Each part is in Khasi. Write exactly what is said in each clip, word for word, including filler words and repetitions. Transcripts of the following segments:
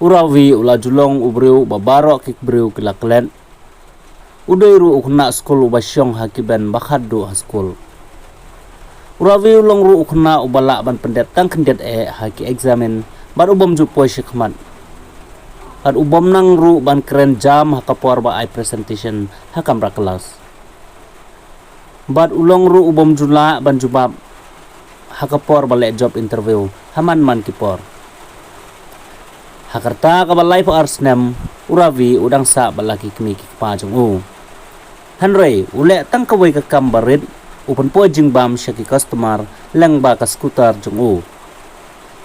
U Ravi u la ju long u briew uba baroh ki briew ki la klet. U dei ruh u khynnah skul uba shong ha ki bench ba khatduh ha skul. U Ravi u long ruh u khynnah uba lah ban pyndep tang khyndiat eh ha ki eksamin bad u bym ju poi shakhmat. Bad u bym nang ruh ban kren jam ha ka por ba ai presentation ha kamra klas. Bad u long ruh u bym ju lah ban jubab ha ka por ba leh job interview ha man man ki por. Ha ka rta kaba laiphew ar snem, u Ravi u dang sah bad la ki kmie ki kpa jong u. Hynrei u leh tang kawei ka kam ba rit, u pynpoi jingbam sha ki customer lyngba ka scooter jong u.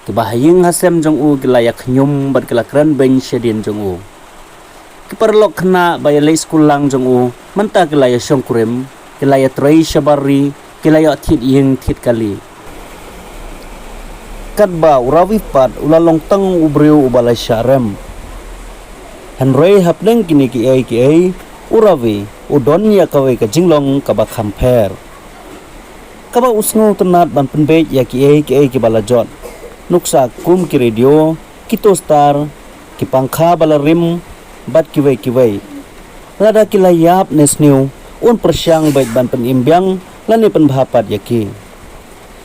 Kiba ha ïing ha sem jong u ki la ïa khñium bad ki la kren beiñ shadien jong u. Ki paralok khynnah ba ïa leit skul lang jong u mynta ki la ïa shong kurim, ki la ïa trei shabar ri, ki la ïoh thied ïing thied kali. Katba u Ravi pat u la long tang u briew uba la shah rem. Hynrei hapdeng kine kiei kiei, u Ravi u don ïa kawei ka jinglong kaba kham pher, kaba u sngewtynnat ban pynbeit ïa kiei kiei kiba la jot. Nuksa kum ki radio, ki toaster, ki pangkha ba la rim, bad kiwei kiwei. Lada ki la ïap ne sniew, un pyrshang beit ban pynim biang lane pynbha pat ïa ki.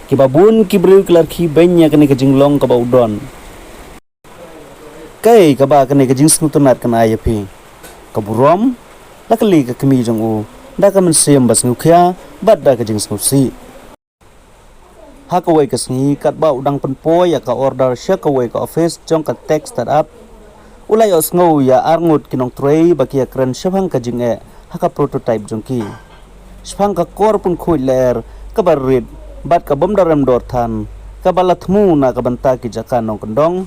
Kiba bun ki briew ki la rkhie beiñ ïa kane ka jinglong kaba u don. Kaei kaba kane ka jingsngewtynnat kan ai ïa phi? Ka burom? La kylli ka kmie jong u da ka mynsiem ba sngewkhia bad da ka jingsngewsih. Ha kawei ka sngi katba u dang pynpoi ïa ka order sha kawei ka office jong ka tech startup, u la ïohsngew ïa arngut ki nongtrei ba ki ïa kren shaphang ka jingeh ha ka prototype jong ki, shaphang ka kor pynkhuid lyer kaba rit bad ka bym da rem dor than, kaba la thmu na ka bynta ki jaka nongkyndong,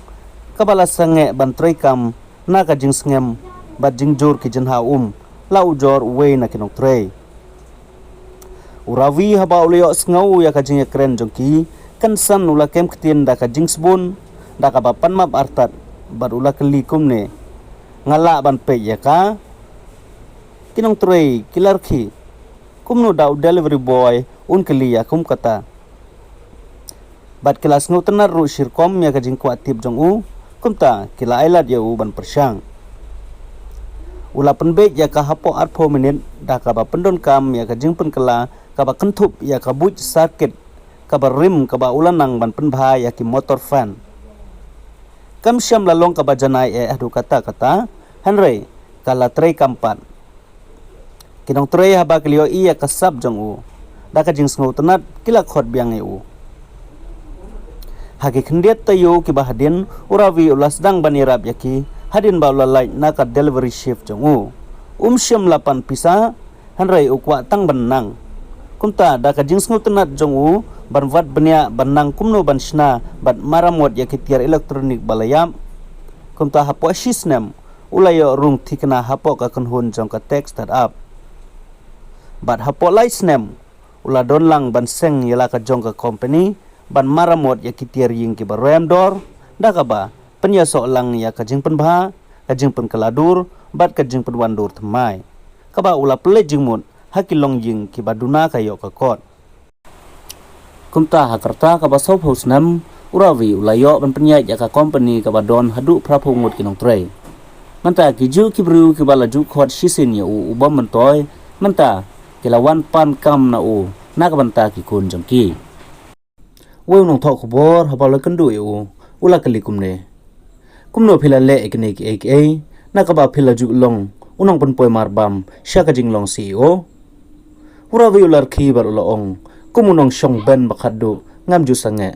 kaba la sangeh ban treikam na ka jingsngem bad jingjur ki jinghah um, la ujor uwei na ki nongtrei. U Ravi haba u la ïohsngew ïa ka jingïakren jong ki, kan san u la kem ktien da ka jingsbun, da kaba pan map artat, bad u la kylli kumne, nga lah ban peit ïa ka? Ki nongtrei ki la rkhie. Kumno da u delivery boy un kylli ïa kum kata? Bad ki la sngewtynnat ruh shirkom ïa ka jingkwah tip jong u, kumta ki la ailad ïa u ban pyrshang. U la pynbeit ïa ka hapoh arphew minit da kaba pyndonkam ïa ka jingpynkylla kaba kynthup ïa ka buit circuit kaba rim kaba u la nang ban pynbha ïa ki motor fan. Kam shym la long kaba janai eh haduh katta katta, hynrei ka la treikam pat. Ki nongtrei haba ki la ïohi ïa ka sap jong u, da ka jingsngewtynnat ki la khot biang ïa u. Ha ki khyndiat taïew kiba hadien, u Ravi u la sdang ban ïarap ïa ki hadien ba u la lait na ka delivery shift jong u. Um shym la pan pisa, hynrei u kwah tang ban nang. Kumta da ka jingsngewtynnat jong u ban wad bniah ban nang kumno ban shna bad maramot ïa ki tiar electronic ba la ïap. Kumta hapoh shi snem u la ïoh rung thikna hapoh ka kynhun jong ka tech startup. Bad hapoh lai snem u la don lang ban seng ïa la ka jong ka company ban maramot ïa ki tiar ïing kiba rem dor, da kaba pynïasoh lang ïa ka jingpynbha, ka jingpynkylla dur bad ka jingpynwan dur thymmai, kaba u la pynleit jingmut ha ki longïing kiba duna ka ïoh ka kot. Kumta ha ka rta kaba sawphew snem, u Ravi u la ïoh ban pynïaid ïa ka company kaba don haduh phraphew ngut ki nongtrei. Mynta ki juh ki briew kiba la ju khot shisien ïa u u bym myntoi, mynta ki la wan pan kam na u na ka bynta ki khun jong ki. Uwei u nongthoh khubor haba u la kynduh ïa u, u la kylli kumne, kumno phi la leh ïa kine kiei kiei na kaba phi la ju long u nongpynpoi marbam sha ka jinglong C E O? U Ravi u la rkhie bad u la ong, kum u nongshong bench ba khatduh ngam ju sangeh.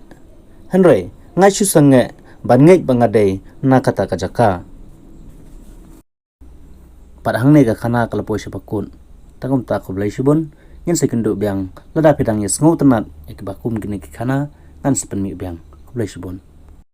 Hynrei nga shu sangeh ban ngeit ba nga dei na kata ka jaka. Pat hangne ka khana ka la poi sha ba kut. Tang kumta khublei shibun, ngin sa ïakynduh biang lada phi dang ïa sngewtynnat ïa kiba kum kine ki khana, ngan sa pynmih biang. Khublei shibun.